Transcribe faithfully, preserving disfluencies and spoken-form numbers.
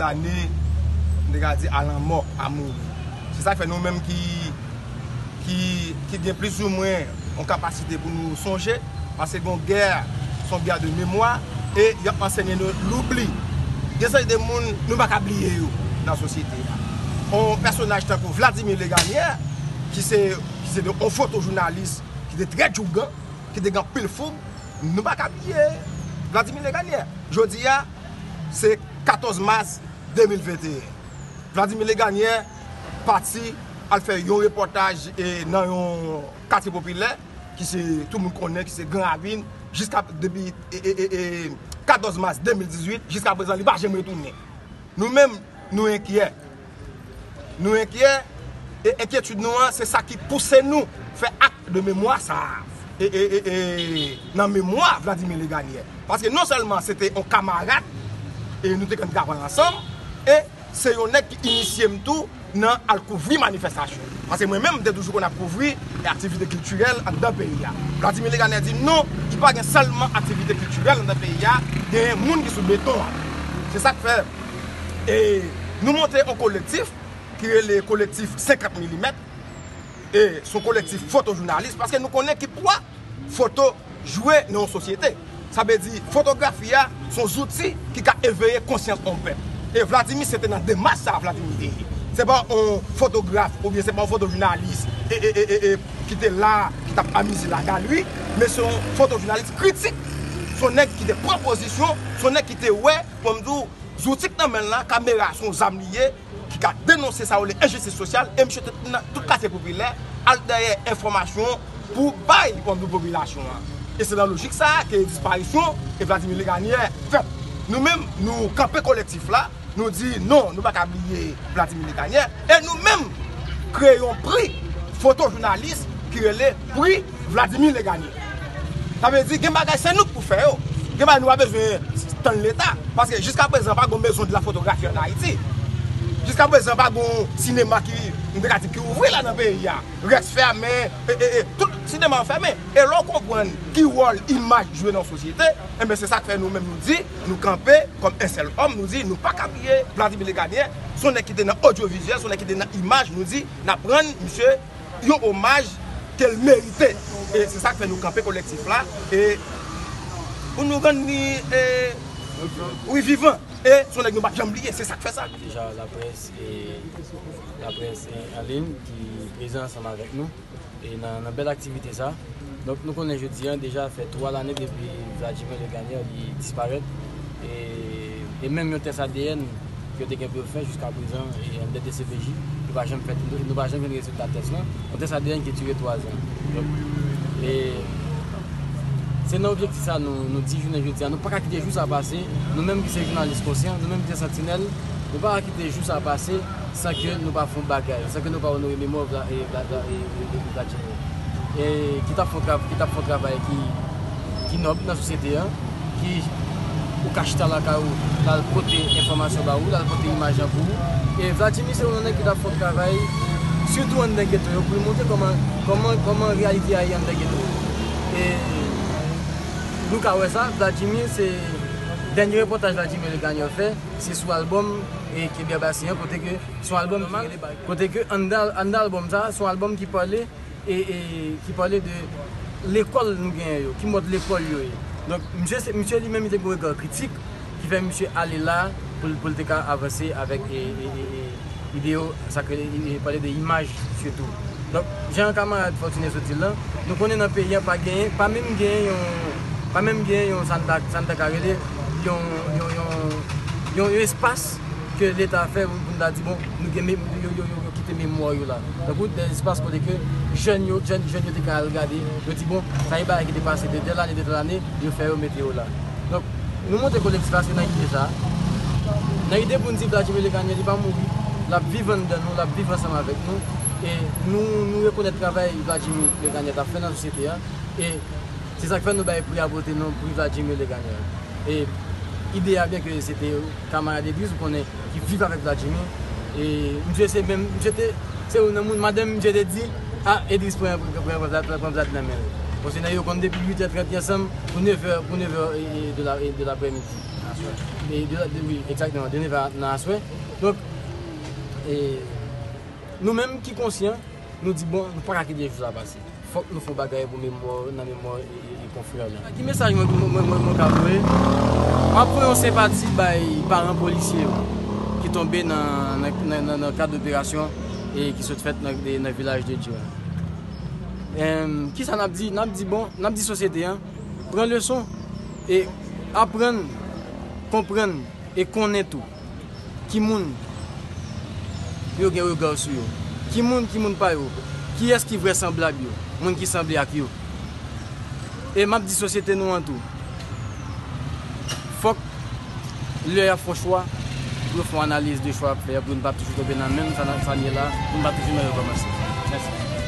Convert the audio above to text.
Lane, m te ka di, a lanmò, a mouri. Se sa k fè nou menm ki, ki, ki gen plizoumwen yon kapasite pou nou sonje, paske gen yon gè, se yon gè de memwa, e y ap ansenye nou loubli. Gen seri de moun, nou pa ka bliye yo nan sosyete a. Yon pèsonaj tankou Vladimir Legagnère, ki se, ki se yon fotojounalis, ki te trè djougan, ki te gen anpil foug, nou pa ka bliye Vladimir Legagnère. Jodi a, se katòz mas de mil venteyen. Vladimir Legagnère pati al fè yon repòtaj, e, nan yon katye popilè, ki se, tout moun konnen, ki se Gran Ravin, jiska, depi, e, e, e, e, katòz mas de mil dizuit, jiska prezan, li pa janm retounen. Nou menm, nou enkyè. Nou enkyè, e enkyetid nou an, se sa ki pouse nou fè ak de memwa sa a. E, e, e, e, nan memwa Vladimir Legagnère. Paske non sèlman se te yon kamarad, e nou te konn travay ansanm, e se yon nèg ki inisye m tou nan al kouvri manifestasyon. Paske mwen menm, m te toujou konn ap kouvri e aktivite kiltirèl anndan peyi a. Vladimir Legagnère di m non, li pa gen sèlman aktivite kiltirèl anndan peyi a, gen moun ki sou beton an. Se sa k fè, e nou monte yon kolektif ki rele kolektif senkant milimèt, e se yon kolektif fotojounalis, paske nou konnen ki pwa foto jwe nan yon sosyete. Sa vle di, fotografi a se yon zouti ki ka eveye konsyans yon pèp. E Vladimir, se te nan demach sa a Vladimir te ye. Se pa yon fotograf oubyen se pa yon fotojounalis, e, e, e, e, e, ki te la, ki t ap amize la galeri, men se yon fotojounalis kritik, se yon nèg ki te pran pozisyon, se yon nèg ki te wè, kòm di w, zouti k nan men l la, kamera se yon zam li ye, ki ka denonse sa yo rele enjistis sosyal, e misye te nan tout katye popilè, al dèyè enfòmasyon pou bay pou popilasyon an. E se nan lojik sa a ke disparisyon e Vladimir Legagnère fèt. Nou menm, nou kanpe kolektif la, nou di non, nou pa ka bliye Vladimir Legagnère, e nou menm kreye yon pri fotojounalis ki rele pri Vladimir Legagnère. Sa vle di, gen bagay se nou k pou fè yo. Gen bagay nou pa bezwen tann Leta. Paske jiska prezan, pa gen yon maison de la photographie en Haïti. Jiska prezan, pa gen yon sinema ki, m te ka di, ki ouvri la nan peyi a. Rès fèmen, e, e, e, tout sinema yo fèmen. E lè w konprann ki wòl imaj jwe nan sosyete, enben, se sa k fè nou menm nou di, nou kanpe kòm en sèl òm, nou di, nou pa ka bliye Vladimir Legagnère, se yon nèg ki te nan odyovizyèl, se yon nèg ki te nan imaj, nou di, n ap rann misye yon omaj ke l merite. E se sa k fè nou kanpe kolektif la. E pou nou rann li, e, wi, vivan. E se yon nèg nou p ap janm bliye. Se sa k fè sa. Deja, laprès, e, laprès, e, an liy ki prezan ansanm avèk nou, e nan, nan bèl aktivite sa. Donk, nou konnen jodi a, deja fè twa lane depi Vladimir Legagnère li disparèt. E, e menm yon tès A D N ke yo te gen pou yo fè jiska prezan, e anndan D C P J, nou pa janm fè, nou pa janm jwenn rezilta tès lan. Yon tès A D N ki dire twa zan. Donk, e se nan objektif sa nou, nou di jounen jodi a, nou pa ka kite jou sa pase, nou menm ki se jounalis konsyan, nou menm ki se santinèl, nou pa ka kite jou sa pase san ke nou pa fè yon bagay, san ke nou pa onore memwa Vla-, e, Vla-, Vla-, e, e, e, Vladimir. E ki t ap fè yon trav-, ki t ap fè yon travay ki, ki nòb nan sosyete an, ki ou ka chita lakay ou, l al pote enfòmasyon ba ou, l al pote imaj lan pou ou. E Vladimir se yon nèg ki t ap fè yon travay, sitou anndan geto yo, pou l montre kòman, kòman, kòman reyalite a ye anndan geto yo. E nou ka wè sa, Vladimir, se dènye repòtaj Vladimir Legagnère fè, se sou albòm, e, Kébé Basin an, kote ke se yon albòm ki rele Ba-, kote ke anndan, anndan albòm sa, se yon albòm ki pale e, e ki pale de lekòl nou genyen yo, ki mòd lekòl yo ye. Donk, misye, se, misye li menm, li te gen yon rega kritik ki fè misye ale la pou l, pou l te ka avanse avèk, e, e, e, e, ide yo, sa ke, e, e, pale de imaj sitou. Donk, jan kamarad Fortuné sot di l lan, nou konnen nan peyi a pa genyen, pa menm genyen yon, pa menm genyen yon, sa n ta, sa n ta ka rele yon, yon, yon, yon, yon espas ke Leta fè pou, pou n ta di, bon, nou gen, yo, yo, yo, yo kite memwa yo la. Tankou de espas kote ke jèn yo, jèn, jèn yo te ka al gade, yo di, bon, sa e bagay ki te pase de tèl ane, de tèl ane, yo fè yo mete yo la. Donk, nou monte kolektif la, se nan ide sa. Nan ide pou n di Vladimir Legagnère, li pa mouri, l ap viv anndan nou, l ap viv ansanm avèk nou, e nou, nou rekonèt travay Vladimir Legagnère t ap fè nan sosyete a, e se sa k fè nou bay pri a pote non pri Vladimir Legagnère. E ide a, byen ke se te kamarad Edris, ou konnen, ki viv avèk Vladimir. E misye se menm, misye te, se youn nan moun, madanm misye te di, a, Edris pran, pran, pran, pran Vlad, pran Vlad nan men l. Paske nèg yo konn depi uit è trant ansanm pou nèf è, pou nèf è e, e, de la, e, de laprèmidi. E de la, de, wi, egzakteman, de nèf è nan aswè. Donk, e, nou menm ki konsyan, nou di, bon, nou pa ka kite jou sa pase. Fòk nou fè yon bagay pou memwa, nan memwa e, e, e konfrè la. Ki mesaj mwen, mwen, mwen, mwen, mwen ka voye? M ap voye yon senpati bay paran polisye yo ki tonbe nan, nan, nan, nan, nan kad operasyon e ki sot fèt nan, nan Vilaj de Dye a. Em, kisa n ap di? N ap di, bon, n ap di sosyete an, pran leson e aprann, konprann e konnen tou ki moun yo gen rega sou yo, ki moun ki moun pa yo, kiyès ki vrèsanblab yo, moun ki sanble ak yo. E m ap di sosyete nou an tou, fòk lè y ap fè chwa, pou yo fè yon analiz de chwa y ap fè, pou nou pa toujou tonbe nan menm sa, sa n ye la, pou nou pa toujou nan rekòmanse. Mèsi.